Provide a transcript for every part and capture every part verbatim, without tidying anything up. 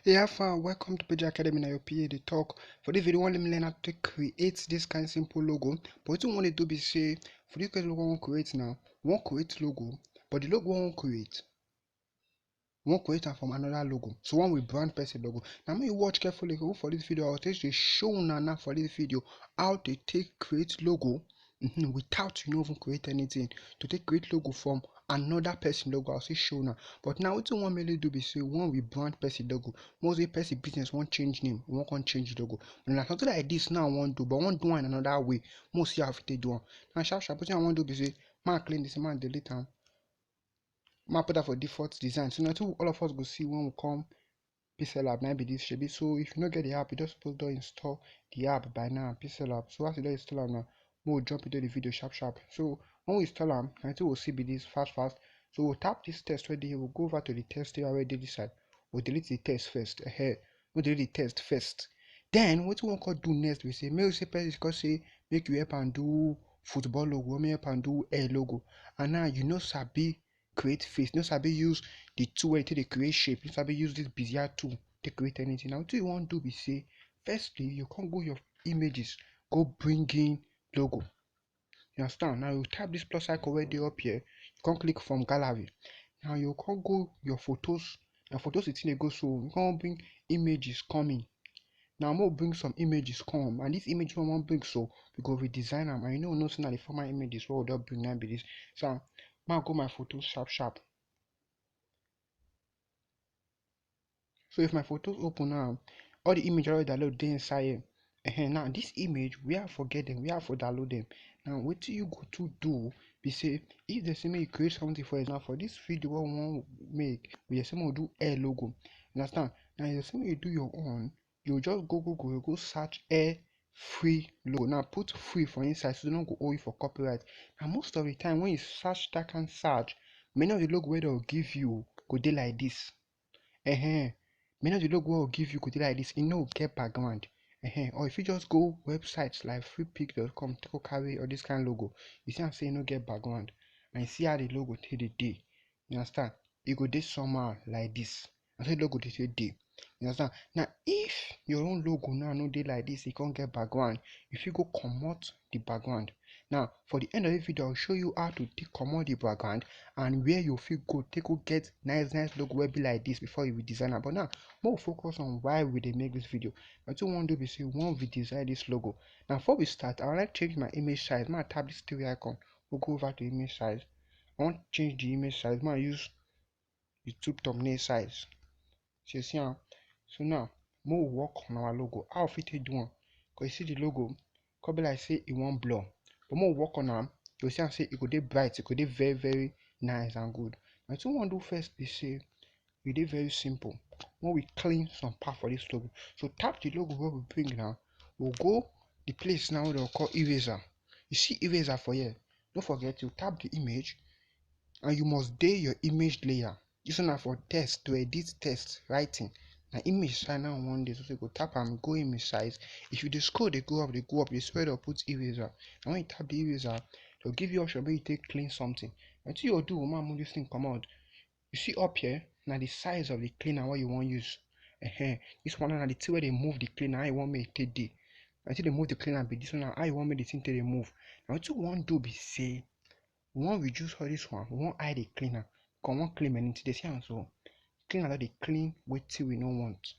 Hey, how far? Welcome to Page Academy. Now your P A dey talk. For this video, I wan let me learn how to take create this kind simple logo. But wetin we wan dey do be say, for this kind logo we wan create now, we wan create logo, but the logo we wan create, we wan create am from another logo. So we wan rebrand person logo. Now make you watch carefully. Go for this video, I go take dey show una now for this video how to take create logo, mhm, without you no even create anything. To take create logo from another person logo, I go still show una. But now wetin we wan mainly do be say we wan rebrand person logo. Most of the person business wan change name, we wan come change logo. But na something like this now we wan do, but we wan do am in another way. Make we see how we fit take do am. Now sharp sharp, wetin I wan do be say, make I clean this, make I delete am. Make I put am for default design. So na wetin all of us go see when we come Pixel Lab, na be this, shebi. So if you no get the app, you just suppose don install the app by now, Pixel Lab. So as you don install am now, make we jump into the video sharp sharp. So when we install am, na wetin we see be this fast fast. So we'll tap this text wey dey here, we'll go over to the text area wey dey this side. We'll delete the text first. Eh, we'll delete the text first. Then wetin we wan come do next be say, make we say person come say make you help am do football logo, or make you help am do hair logo. And now you no sabi create face, no sabi use the tool wey take dey create shape, no sabi use this Bezier tool take create anything. Now wetin you wan do be say, firstly, you come go your images, go bring in logo. You understand? Now you tap this plus icon wey dey up here, you come click from gallery. Now you come go your photos. Your photos, the thing dey go so, you come bring images come in. Now make we bring some images come, and this image wey we wan bring so, we go redesign am, and you no know say na the former images wey we don bring na be this. So make I go my photos sharp sharp. So if my photos open now, all the image wey I download dey inside here. Ehen, now this image where I for get them, where I for download them. Now wetin you go to do be say, if dem say make you create something for example, for this video wey we wan make, we dey say make we do hair logo. You understand? Now if dem say make you do your own, you just go Google, you go search hair free logo. Now put free for inside so dem no go hold you for copyright. Now most of the time when you search that kind search, many of the logo wey dem go give you go dey like this. Ehen, many of the logo wey dem go give you go dey like this. E no get background. Ehen, or if you just go websites like freepik dot com, take go carry all this kind logo, you see am say e no get background, and you see how the logo take dey dey. You understand? E go dey somehow like this. Na so the logo dey take dey. You understand? Now if your own logo now no dey like this, e come get background, you fit go comot the background. Now for the end of the video, I'll show you how to take comot the background and where you fit go take go get nice nice logo wey be like this before you redesign am. But now make we focus on why we dey make this video. Na wetin we wan do be say we wan redesign this logo. Now before we start, I wan like change my image size. Make I tap this three icon. We go over to image size. I wan change the image size. Make I use YouTube thumbnail size. So you see am. So now make we work on our logo. How we fit take do am? Cause you see the logo, come be like say e wan blur. But make we work on am, you go see am say e go dey bright, e go dey very very nice and good. Na wetin we wan do first be say, e dey very simple. Make we clean some part for this logo. So tap the logo wey we bring now. We go the place now wey dem call eraser. You see eraser for here? No forget, you tap the image, and you must dey your image layer. This one na for text, to edit text, writing. Na image size na we wan dey. So you go tap am, go image size. If you dey scroll dey go up, dey go up, you swear dem put eraser. And when you tap the eraser, dem give you option make you take clean something. Na wetin you go do, make I move this thing comot. You see up here, na the size of the cleaner wey you wan use. Ehen, this one na the thing wey dey move the cleaner, how you wan make e take dey. Na the thing dey move the cleaner be this one, na how you wan make the thing take dey move. Na wetin we wan do be say, we wan reduce all this one, we wan hide the cleaner. Cause we wan clean many things. You see am so? Cleaner don dey clean wetin we no want.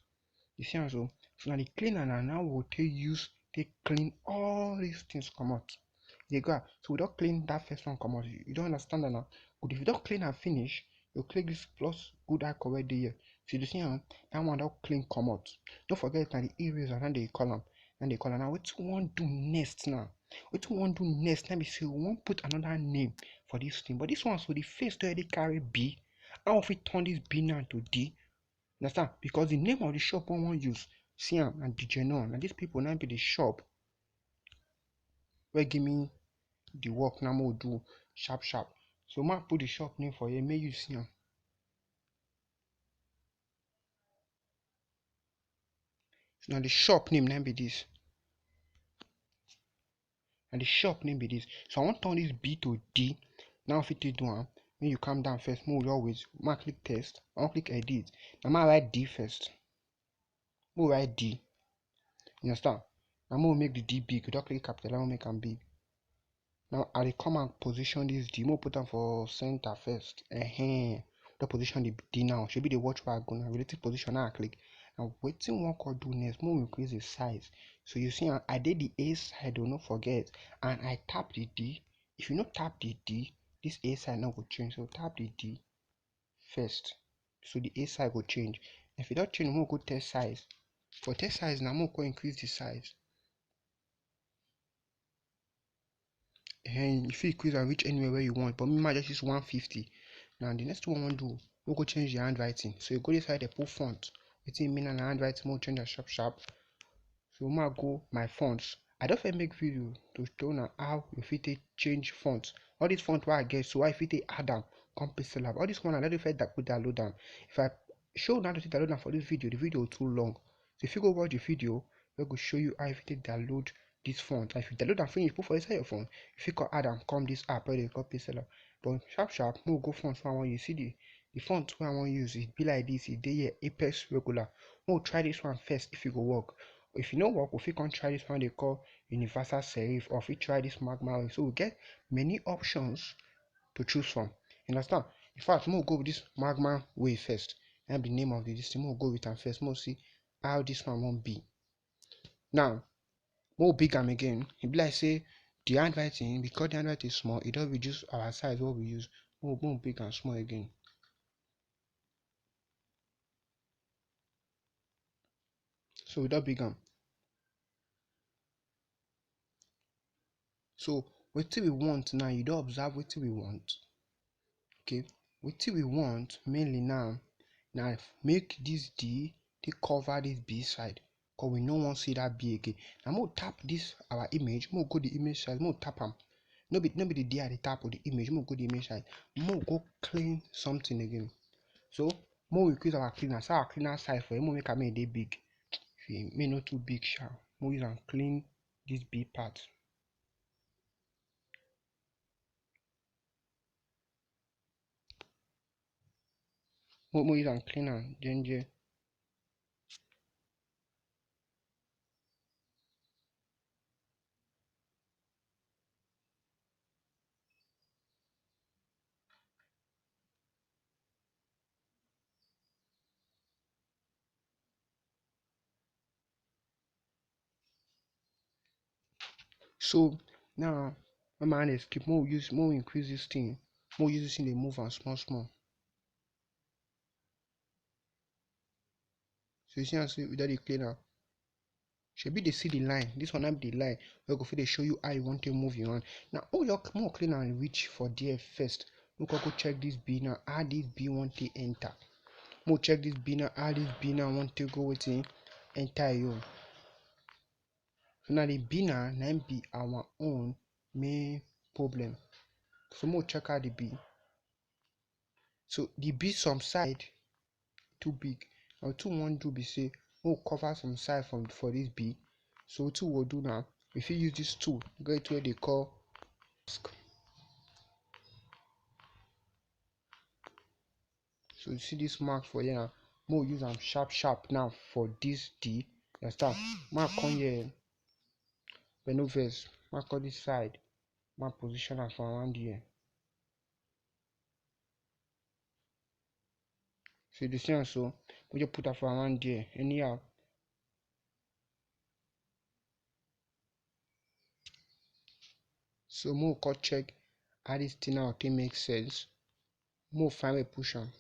You see am so? So na the cleaner na now we go take use take clean all these things comot. You dey go am. So we don clean that first one comot. You, you don understand am now? Good. If you don clean am finish, you click this plus good icon wey dey here. So you dey see am, that one don clean comot. No forget na the eraser na dem dey call am. Na dem dey call am. Now wetin we wan do next now? Wetin we wan do next na be say we wan put another name for this thing. But this one so, the face don already carry B. How we fit turn this B now to D? Understand? Because the name of the shop wey we wan use, see am, na Dijenon. Na these people na be the shop wey give me the work na make we do sharp sharp. So make I put the shop name for here, make you see am. So na the shop name na be this. Na the shop name be this. So I wan turn this B to D. Now I fit take do am. Make you calm down first. Make we always, make I click text. I wan click edit. Na make I write D first. Mo write D. You understand? Now mo make the D big. We don click capital, mo make am big. Now I dey come and position this D. Mo put am for center first. Ehen. Don position the D now. Shebi dey watch where I go now. Relative position, now I click. Now wetin we wan come do next? Mo increase the size. So you see, I, I dey the A side o, no forget. And I tap the D. If you no tap the D, this A side no go change. So tap the D first. So the A side go change. If e don change, mo go test size. For test size, na mo go increase the size. And you fit increase and reach anywhere where you want, but me, I just use one fifty. Now the next one I wan do, we go change the handwriting. So you go inside the put font. Wetin mean na handwriting, mo change am sharp sharp. So ma go my fonts. I don first make video to show na how you fit take change font. All this font wey I get, so I fit take add am, come pixel am. All this one, I don first da-, go download am. If I show una how to take download am for this video, the video too long. So if you go watch the video, we go show you how you fit take download this font. And if you download am finish, put for inside your phone, you fit come add am come this app wey dey call Pixlr. But sharp sharp, mo go font wey I wan use. See the, the font wey I wan use, e be like this, e dey here, Apex Regular. Mo try this one first if e go work. If e no work, we fit come try this one dey call Universal Serif, or fit try this Magma Wave. So we get many options to choose from. You understand? In fact, mo go with this Magma Wave first. Na be name of the, this thing. Mo go with am first. Mo see how this one wan be. Now, mo big am again. E be like say the handwriting, because the handwriting small, e don reduce our size wey we use. Mo, mo big am small again. So we don big am. So wetin we want now, you don observe wetin we want. Okay, wetin we want mainly now na make this D take cover this B side, 'cause we no wan see that B again. Now mo tap this our image, mo go the image size, mo tap am. No be, no be the D I dey tap with the image, mo go the image size, mo go clean something again. So mo increase our cleaner, so our cleaner size for him, mo make am make e dey big. If e make no too big sha, mo use am clean this B part. Mo, mo use am clean am, then, then. So now, my man is keep more use, more increase this thing, more use this thing, they move am small small. So you see am say we don dey clear now. Shebi dey see the line. This one na be the line wey go fit dey show you how you wan take move your hand. Now, oh, your more clean and reach for there first. Make we go check this B now. How this B wan take enter? Mo check this B now. How this B now wan take go wetin enter your own? So now the B now, na im be our own main problem. So mo check out the B. So the B some side too big. Now wetin we wan do be say mo cover some side from for this B. So wetin we go do now? We fit use this tool, get where they call mask. So you see this mark for here now. Mo use am sharp sharp now for this D. You understand? Ma come here. But no vex. Ma come this side. Ma position am for around here. So you dey see am so, we just put am for around there, anyhow. So mo come check how this thing now take make sense. Mo find way push am.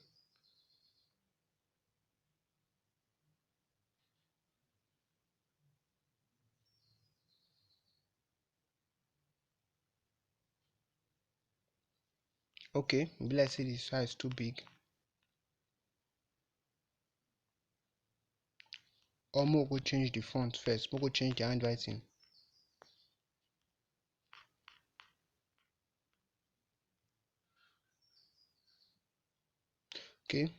Okay, be like say the size too big. Or mo go change the font first. Mo go change the handwriting. Okay,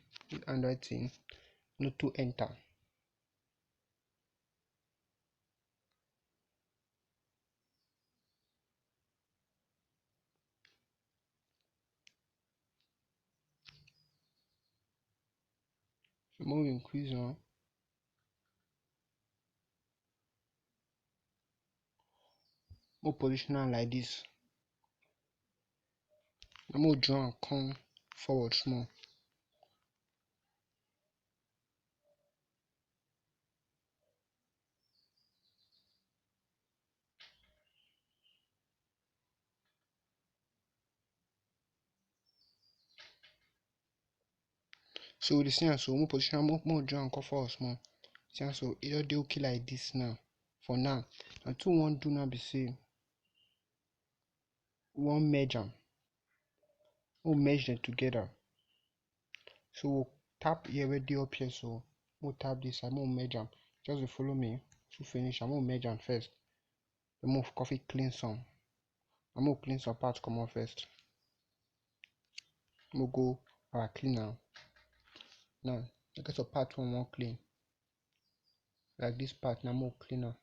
handwriting, no to enter. So mo increase am. Mo position am like this. Na mo draw am come forward small. So we dey see am so, mo position am, mo, mo draw am come forward small. See am so, e don dey okay like this now. For now, na two we wan do now be say we wan merge am. We merge them together. So we tap here wey dey up here so. We tap this side, we merge am. Just dey follow me. So finish am, we merge am first. Then we come fit clean some. And we clean some part comot first. We go our cleaner. Now, I get some part wey we wan clean. Like this part, na mo clean am.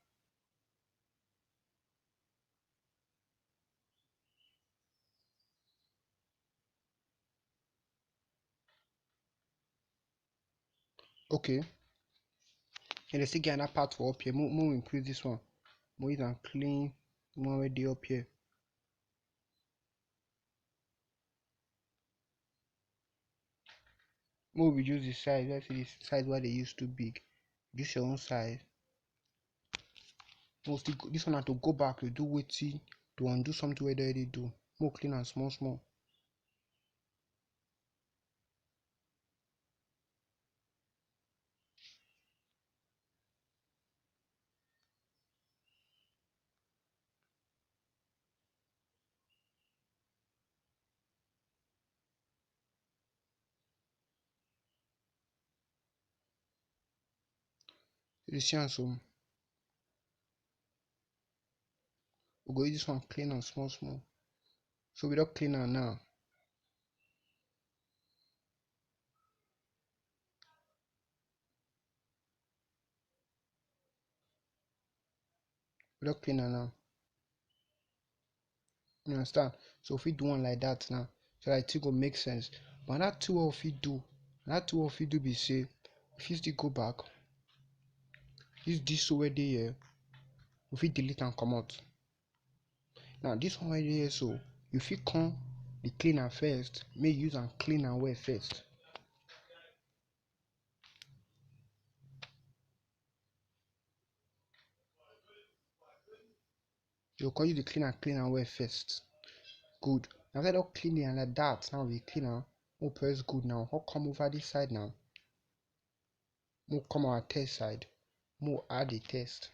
Okay. And I still get another part for up here. Mo, mo increase this one. Mo use am clean one wey dey up here. Mo reduce the size. Let's say the size wey dey use too big. Reduce your own size. Mo still go, this one na to go back to do wetin, to undo something wey you don already do. Mo clean am small small. You dey see am so? We go use this one clean am small small. So we don clean am now. We don clean am now. You understand? So we fit do one like that now. So that it go make sense. But another thing wey we fit do, another thing wey we fit do be say, we fit still go back. Use this so wey dey here. We fit delete am comot. Now this one wey dey here so, you fit come dey clean am first. Make you use am clean am well first. You go come use the cleaner clean am well first. Good. After you don clean am like that, now we clean am. Mo press good now. Come, come over this side now. Mo come our text side. Mo add the text.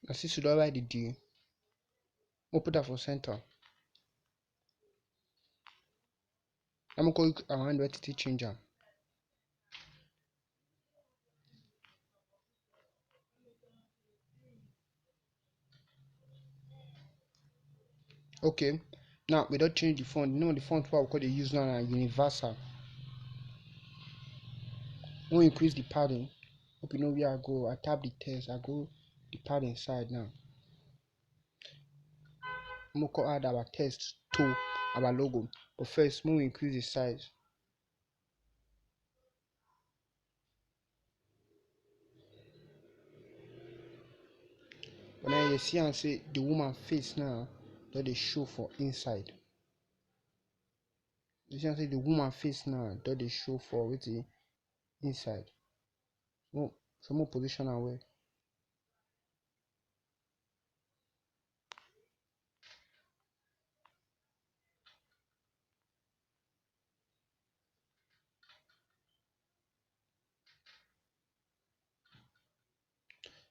Na since you don write the deal, mo put am for center. Na mo go look around where to take change am. Okay, now we don change the font. The name of the font wey we come dey use now na Universal. We increase the padding. Hope you know where I go. I tap the text. I go the padding side now. Mo come add our text to our logo. But first, mo increase the size. But now you see am say the woman face now don dey show for inside. You see am say the woman face now don dey show for wetin, inside. So, so mo position am well.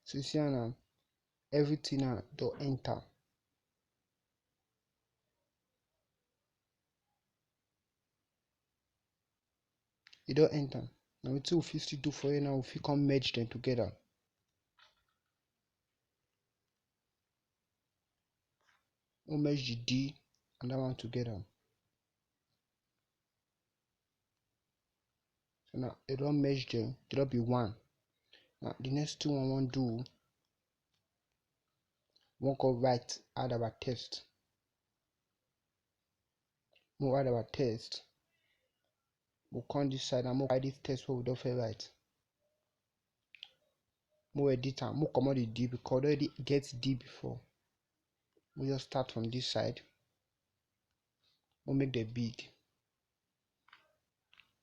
So you see am now, everything now don enter. E don enter. Na wetin we fit still do for here now, we fit come merge them together. We merge the D and that one together. So now e don merge them, they don be one. Now the next thing we wan do, we wan come write, add our text. Mo add our text. Mo come this side and mo add this text wey we don first write. Mo edit am, mo comot the div because we don already get div before. Mo just start from this side. Mo make dem big.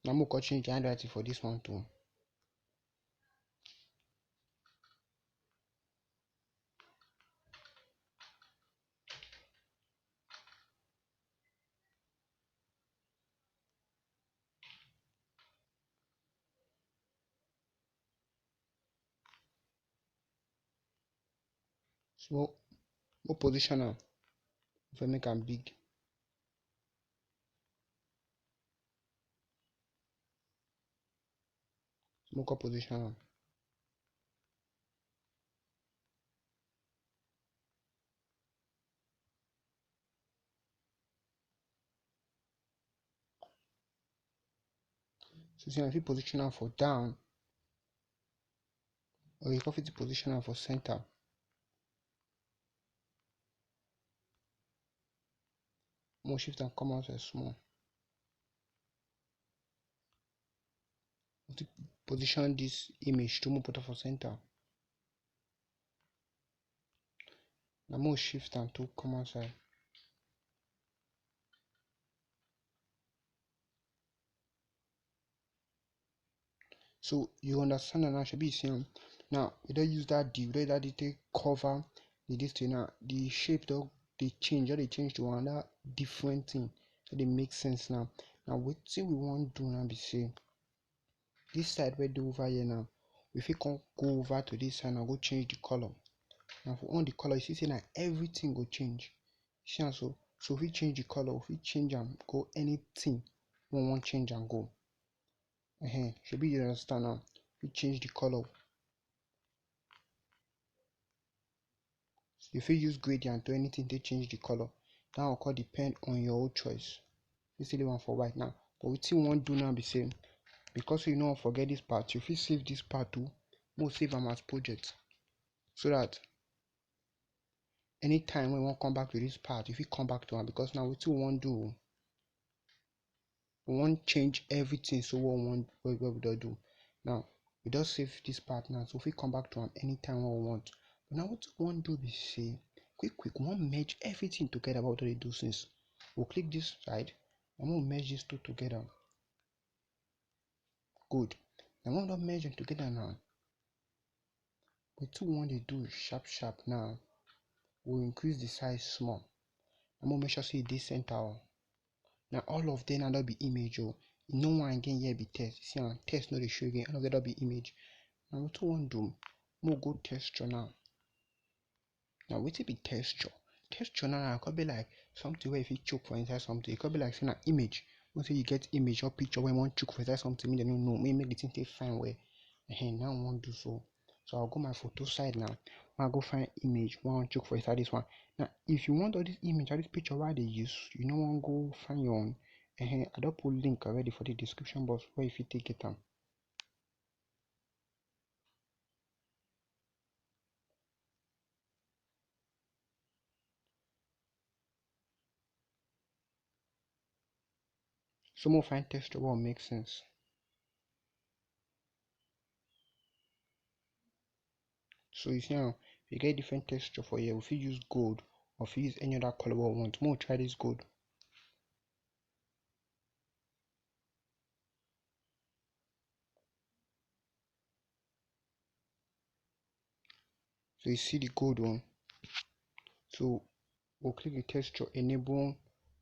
Now mo come change the handwriting for this one too. So mo position am, if I make am big. Mo come position am. So see, I fit position am for down, or you fit position am for center. Mo shift am come outside small. Position this image to mo put am for center. Now mo shift am to come outside. So you understand am now, shebi you see am. Now we don use that div, we don use that div take cover the this thing now. The shape don dey change, don dey change to another different thing. So dey make sense now. Now wetin we wan do now be say this side wey dey over here now, we fit come go over to this side and go change the color. Now for on the color, you see say na everything go change. See am so? So we fit change the color, we fit change am go anything we wan change am go. Ehen, shebi you understand now? We change the color. You fit use gradient or anything take change the color. That one come depend on your own choice. You see the one for white now. But wetin we wan do now be say, because you no wan forget this part, you fit save this part too. Mo save am as project so that anytime we wan come back to this part, you fit come back to am, because now wetin we wan do, we wan change everything. So what we wan, what, what we don do now, we don save this part now, so we fit come back to am anytime we want. But now what we wan do be say, quick quick, we wan merge everything together. What we don dey do since, we'll click this side and we'll merge these two together. Good. Now we don merge them together now. Wetin we wan dey do sharp sharp now, we'll increase the size small. And we'll make sure say e dey center o. Now all of them now don be image o. No one again here be text. See am, text no dey show again. All of them don be image. Now wetin we wan do? Mo go texture now. Now wetin be texture? Texture now na come be like something wey you fit chook for inside something. E come be like say na image. When say you get image or picture wey you wan chook for inside something, make dem no know, make, make the thing take fine well. Ehen, now we wan do so. So I'll go my photo side now. I go find image wey I wan chook for inside this one. Now if you want all this image, all this picture wey I dey use, you no wan go find your own. Ehen, I don put link already for the description box where you fit take get am. So mo find texture wey make sense. So you see now, we get different texture for here. We fit use gold or fit use any other color we want. Mo try this gold. So you see the gold one. So we'll click the texture, enable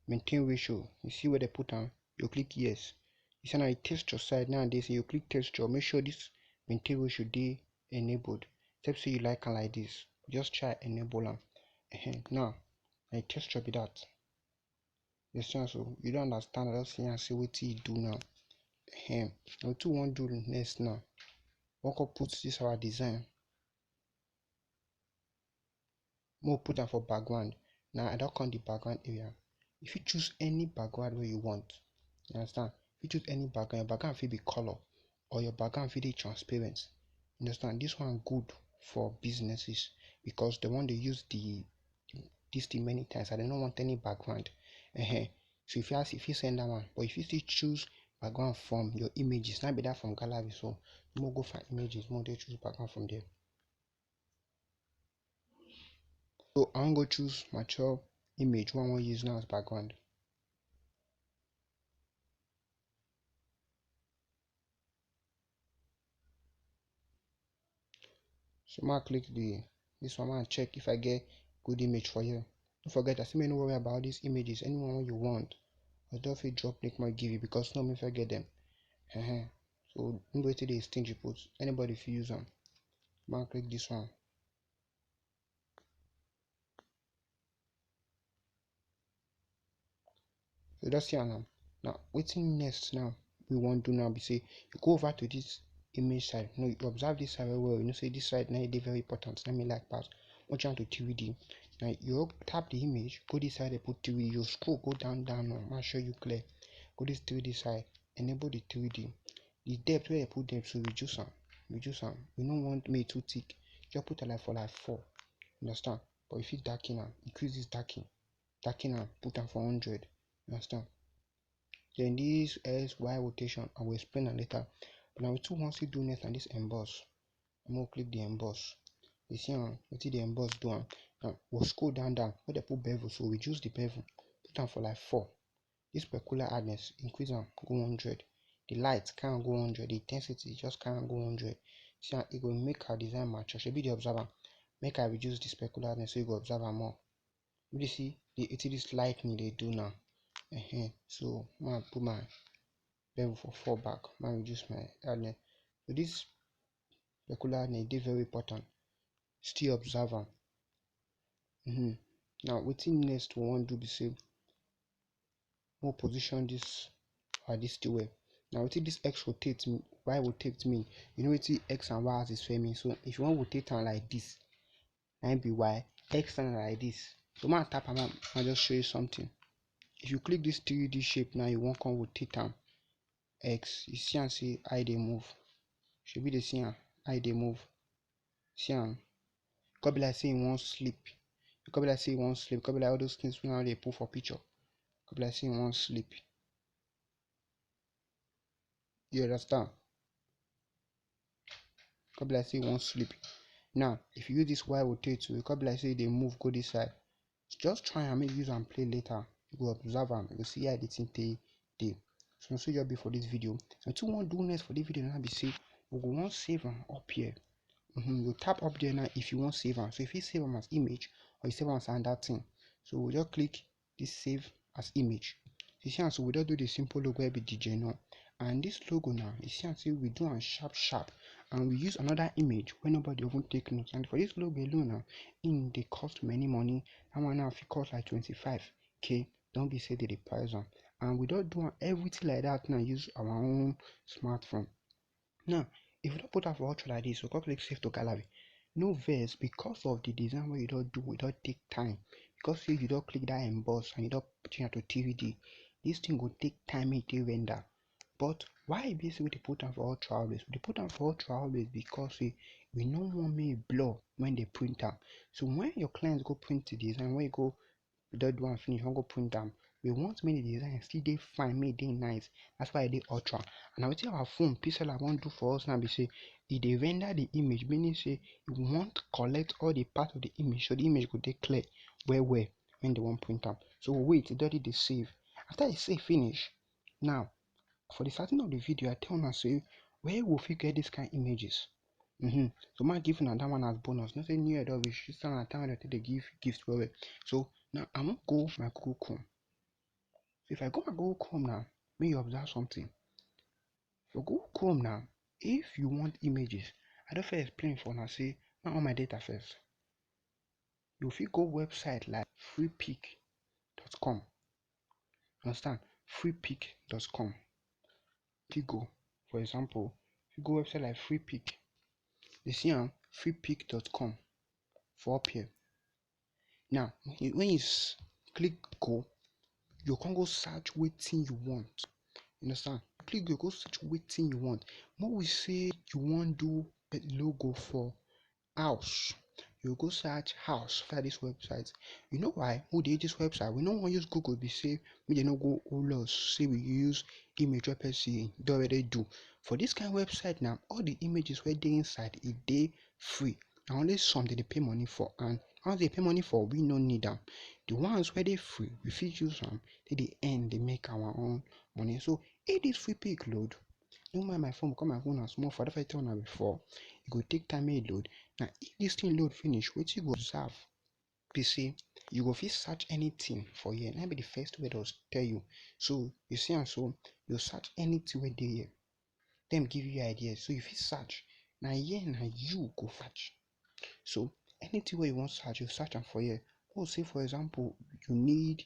maintain ratio. You see where they put am? You click yes. You see now the texture side now, they say you click texture, make sure this maintain ratio dey enabled. Except say you like am like this, just try enable am. Ehen, now na the texture be that. You see am so? You don understand? I don see am say wetin e do now. Ehen, na wetin we wan do next now? We wan come put this our design. Mo put am for background. Now I don come the background area. You fit choose any background wey you want. You understand? You fit choose any background. Your background fit be color, or your background fit dey transparent. You understand? This one good for businesses because they wan dey use the, this thing many times and they no want any background. Ehen. So if you ask, if you send that one, but if you still choose background from your images, not be that from gallery. So you go find images, more they choose background from there. So I'm gonna choose mature image one I wan use now as background. So ma click the this one and check if I get good image for here. Don't forget, I still may no worry about these images. Anyone you want, I don't feel drop link might give you because no me if I get them. Uh-huh. So no wait till they stingy put. Anybody if you use them. Ma click this one. So that's here now. Now, waiting next now, we want to now be say you go over to this image side. Now you observe this side very well. You know, say this side now is very important. Let me like pass. Watch out to three D. Now you tap the image, go this side, they put three D. You scroll, go down, down now. Make sure you clear. Go this three D side, enable the three D. The depth where they put depth, so reduce them, reduce them. We don't want me too thick. Just put it like for like four. Understand? But if you darken am, increase this darken, darken am, put am for hundred. You understand? Then this S Y rotation, I will explain am later. But now we too want to do next and this emboss. I'm gonna click the emboss. You see am, wetin the emboss do am. Now we'll scroll down down. Where they put bevel, so reduce the bevel. Put am for like four. This specular hardness, increase am go hundred. The light can't go hundred. The intensity just can't go hundred. See am, e go make our design mature. Shebi dey observe am. Make I reduce the specular hardness so you go observe am more. You dey see the wetin this lightning dey do now. Uh-huh. So ma put my bevel for four back. Ma reduce my hardness. So this specular hardness dey very important. Still observe am. Mm-hmm. Now wetin next we wan do be say we'll position this or this still well. Now wetin this X rotate me, Y rotate me. You know wetin X and Y axis for me. So if you want rotate am like this, nine B Y, X and like this. So ma tap am, I'll just show you something. If you click this three D shape now, you won't come rotate am. X, you see and see how they move. Should be the see how they move. See am. Come be like say you wan sleep. Come be like say you wan sleep. Come be like all those things wey now dey put for picture. Come be like say you wan sleep. You understand? Come be like say you wan sleep. Now, if you use this Y rotate to, come be like say they move go this side. Just try and make use and play later. You go observe am. You go see how the thing take dey. So, so just be for this video. So, two one do next for this video now be say we go wan save am up here. Mm-hmm. You tap up there now if you wan save am. So if you save am as image or you save am as another thing. So we just click this save as image. You see am, so we just do the simple logo wey be D J now. And this logo now, you see am say we do am sharp sharp, and we use another image wey nobody even take note. And for this logo alone now, e dey cost many money. That one now fit cost like twenty-five K. Don't be say they dey price am. And we don do am everything like that now, use our own smartphone. Now, if we don put am for ultra like this, we come click save to gallery. No vex, because of the design wey you don do, we don take time. Because say you don click that emboss and you don change am to three D, this thing go take time make e take render. But why e be say we dey put am for ultra always? We dey put am for ultra always because say we no wan make e blur when they print am. So when your clients go print the design, when you go you don do am finish, you wan go print am. We want make the design still dey fine, make e dey nice. That's why e dey ultra. And na wetin our phone Pixel wan do for us now be say e dey render the image, meaning say e wan collect all the part of the image, so the image go dey clear well well when they wan print am. So wait, e don dey save. After e save finish, now for the starting of the video, I tell una say where we fit get this kind images. Mm-hmm. So ma give una that one as bonus. No say new year don reach, this time na time wey dem take dey give gift well well. So now I wan go my Google Chrome. So if I go my Google Chrome now, make you observe something. For Google Chrome now, if you want images, I don first explain for una say na on my data first. You fit go website like freepik dot com. Understand? Freepik dot com. If you go, for example, if you go website like Freepik, you see am, freepik dot com for up here. Now, when you, when you s- click go, you can go search wetin you want. You understand? Click go, go search wetin you want. Make we say you wan do a logo for house. You go search house for this website. You know why? Who dey this website? We no wan use Google be say make dem no go hold us say we use image wey person don already do. For this kind website now, all the images wey dey inside, e dey free. Na only some dem dey pay money for, and once dem pay money for, we no need am. The ones wey dey free, we fit use am till the end dey make our own money. So if this free pic load, no mind my phone, because my phone na small phone, I don tell una before, e go take time make e load. Na if this thing load finish, wetin you go observe be say you go fit search anything for here. Na be the first way dem tell you. So you see am so, you search anything wey dey here. Dem give you idea, so you fit search. Na here na you go search. So anything wey you wan search, you search am for here. Oh, say for example, you need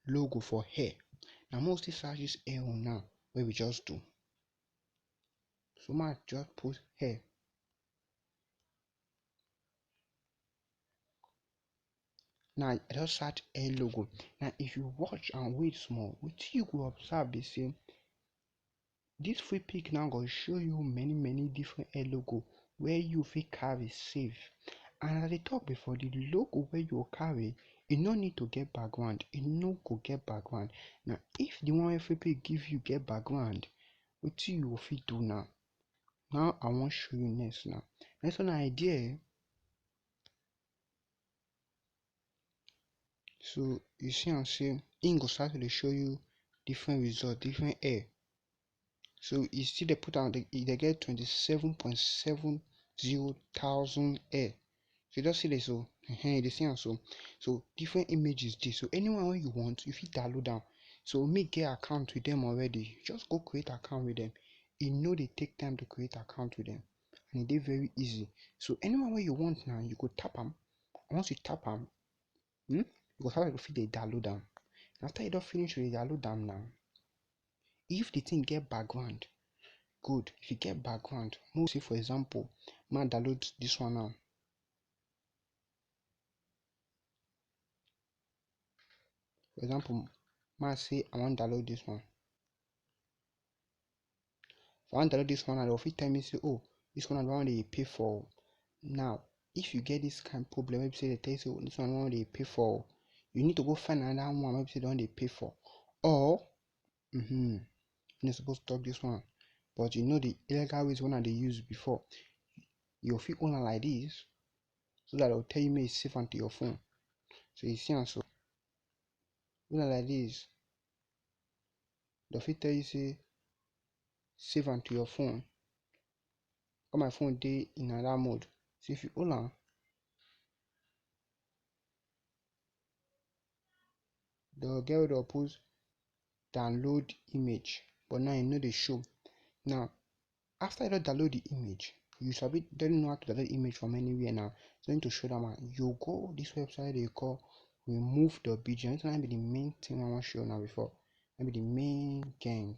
logo for hair. Na make we still search this hair one now wey we just do. So make I just put hair. Now I just search hair logo. Now if you watch and wait small, wetin you go observe be say this free pic now go show you many many different hair logo wey you fit carry save. And as I dey talk before, the logo wey you go carry, e no need to get background, e no go get background. Now if the one wey free pic give you get background, wetin you go fit do now? Now I wan show you next now. Next one na idea. So you see am say im go start to dey show you different result, different hair. So e still dey put am, dey, e dey get twenty-seven point seven zero thousand hair. So you don see this, so, ehen, you dey see am so. So different images dey. So anyone wey you want, you fit download am. So me get account with dem already. Just go create account with dem. E no dey take time to create account with dem, and e dey very easy. So anyone wey you want now, you go tap am. Once you tap am, hmm, you go start to fit dey download am. After you don finish to dey download am now, if the thing get background, good. If e get background, make we say for example, make I download this one now. For example, make I say I wan download this one. If I wan download this one, dem go fit tell me say, oh, this one na the one wey dem dey pay for. Now if you get this kind problem wey be say dem tell you say, oh, this one na the one wey dem dey pay for, you need to go find another one wey be say dem don dey pay for. Or, mm-hmm, you no suppose talk this one, but you know the illegal ways wey una dey use before. You fit hold am like this, so that dem go tell you make you save am to your phone. So you see am so, hold am like this. Dem fit tell you say save am to your phone. All my phone dey in another mode. So if you hold am, dem go get where dem go put download image, but now e no dey show. Now after you don download the image, you sabi, don know how to download image from anywhere now. So I need to show that one. You go this website dem call remove dot B G. And this one na be the main thing I wan show una before. Na be the main gang.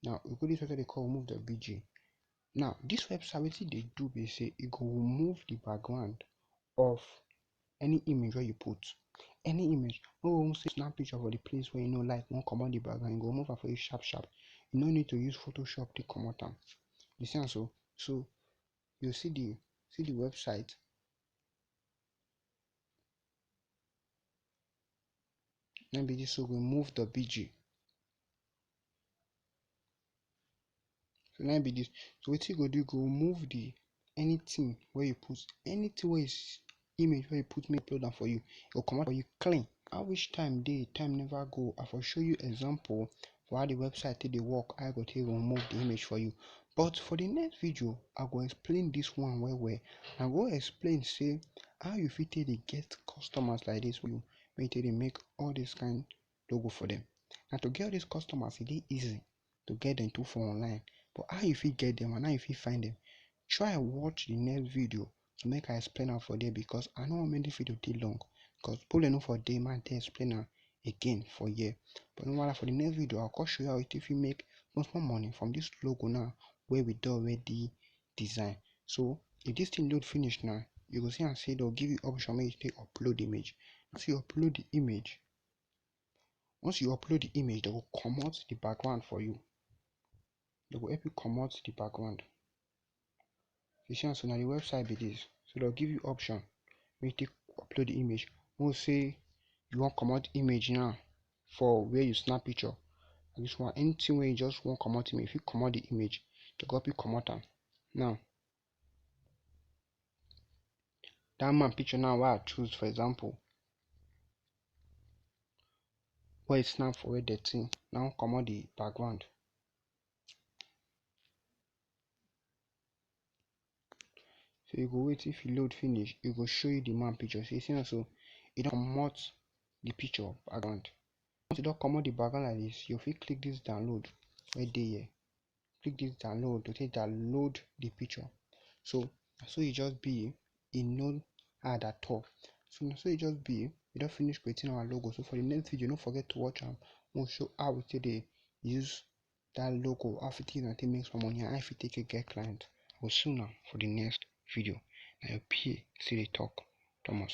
Now you go this website dem call remove dot B G. Now this website, wetin e dey do be say e go remove the background of any image wey you put. Any image. No go even say snap picture for the place wey you no like, wan comot the background, e go remove am for you sharp sharp. You no need to use Photoshop take comot am. You see am so? So you see the, see the website. Na be this, so we move the B G. So na be this. So wetin you go do, you go move the, anything wey you put, anything wey is image wey you put, make e upload am for you. E go comot for you clean. How which time dey, time never go. I for show you example for how the website take dey work, how you go take remove the image for you. But for the next video, I go explain this one well well. I go explain say how you fit take dey get customers like this wey you, wey take dey make all this kind logo for them. Now to get all these customers, e dey easy to get them too for online. But how you fit get them and how you fit find them? Try watch the next video to make I explain am for there, because I no wan make this video dey long, because problem no for dey make I dey explain am again for here. But no wahala, for the next video, I'll come show you how you fit make small small money from this logo now wey we don already design. So if this thing load finish now, you go see am say they'll give you option make you take upload image. Once you upload the image, once you upload the image, they will comot the background for you. They will help you comot the background. You see am so, na the website be this. So they'll give you option. When you take upload the image, we'll say you want comot image now for where you snap picture. Like this one, anything where you just want comot image, if you comot the image, the copy comot am. Now, that man picture now where I choose, for example, where it snap for where the thing, now comot the background. So you go wait if you load finish, you go show you the man picture. So you see now, so you don't comot the picture background. Once you don't comot the background like this, you fit click this download right there here. Click this download to take download the picture. So so it just be, it no hard at all. So na so it just be. We don't finish creating our logo. So for the next video, don't forget to watch am. We'll show how we take dey use that logo, how fit use am take make some money, and how fit take get client. I will see you now for the next video. Now your P A still dey talk, Thomas.